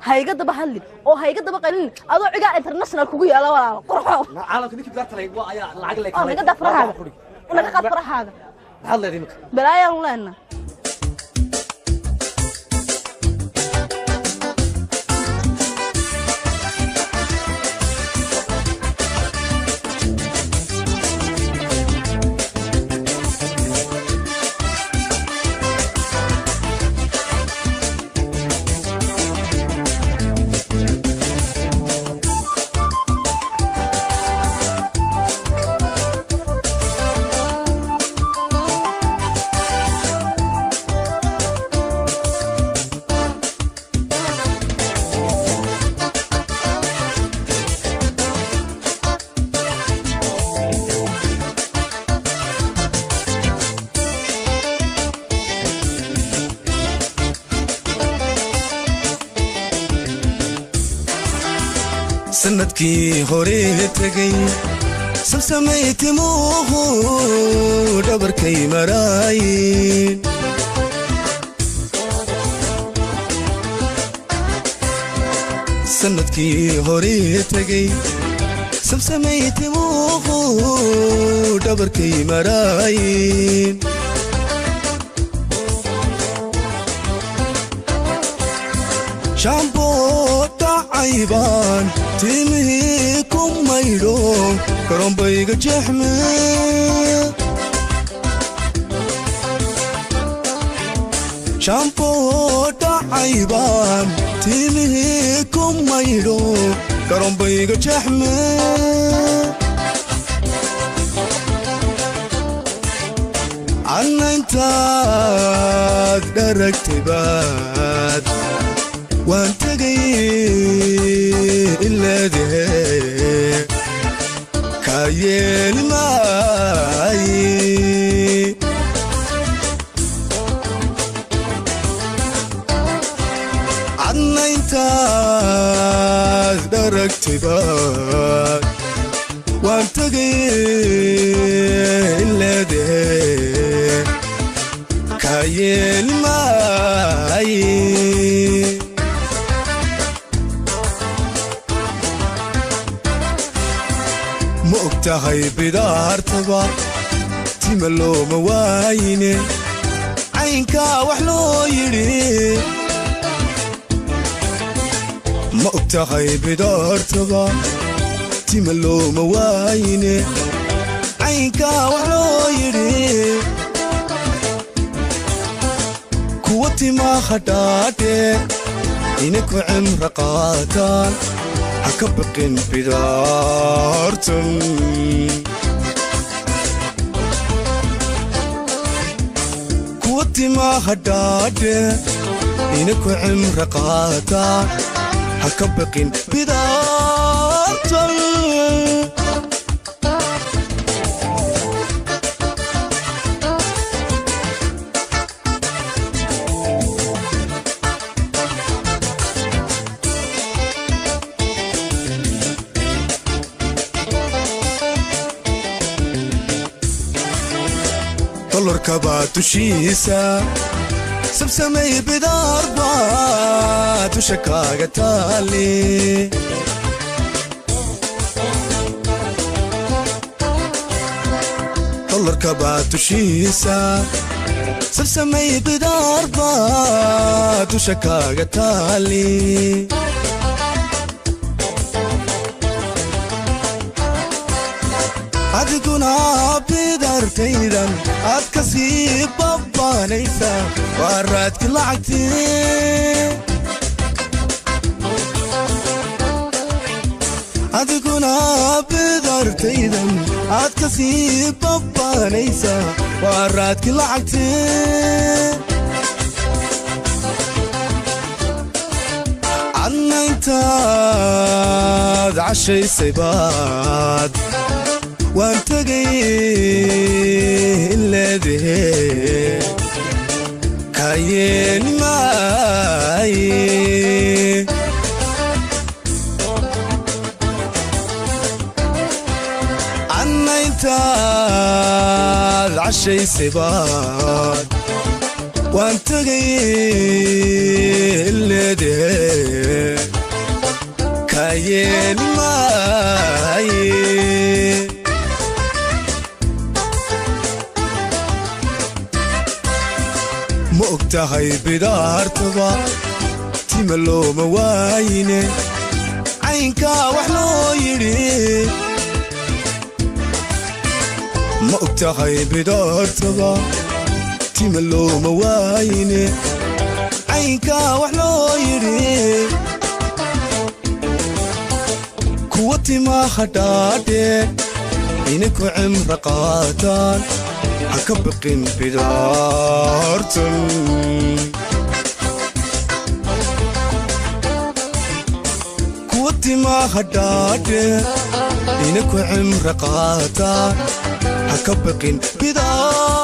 Ha iga daba hadlin oo ha iga daba qalin, adoo Cigaal International kugu yaala, walaalo qurxo. Caalamka ninkii bidaarta leh waa ayaa lacag leh. Oo naga daa farahaaga, naga qaad farahaaga. Maxaad leedahay imika? Balaayaan leena. Sanadkii hore tegay samsamay timuhu dhabarkay maraayin. Sanadkii hore tegay samsamay timuhu dhabarkay maraayin. Shaamboo dhacaybaan timihii ku maydho karoonbayga jeexme. Shaamboo dhacaybaan timihii ku maydho karoonbayga jeexme. Anna intaad dharagtay baad waan tegay ileedahe, kaa yeeli maaye. Cadna intaad dharagtay baad waan tegay ileedahe, kaa yeeli maaye. Ma og tahay bidaartaba tima looma waayine, caynkaa wax loo yidhi? Ma og tahay bidaartaba tima looma waayine, caynkaa wax loo yidhi? Kuwa timaa hadhaadhe ina ku cimro qaataan, ha ka baqin bidaartan. Kuwa timaa hadhaadhe ina ku cimro qaataan, ha ka baqin bidaartan. Dolarka baa dushiisa sabsamay, bidaar baa dusha kaaga taali. Dolarka baa dushiisa sabsamay, bidaar baa dusha kaaga taali. Adiguna bidartaydan aad ka sii babbaanaysaa, waa raadki lacagtii. Adiguna bidartaydan aad ka sii babbaanaysaa, waa raadki lacagtii. Cadna intaad cashaysay baad waan tegay leedahe, kaa yeeli maaye. Cadna intaad cashaysay baad waan tegay leedahe, Yeeli maaye. Ma og tahay bidaartaba tima looma waayine, caynkaa wax loo yidhi? Ma og tahay bidaartaba tima looma waayine, caynkaa wax loo yidhi? Kuwa timaa hadhaadhee ininku cimro qaataan, ha ka biqin bidaartan. Kuwa timaa hadhaadhee ininku cimro qaataan, ha ka biqin bidaartan.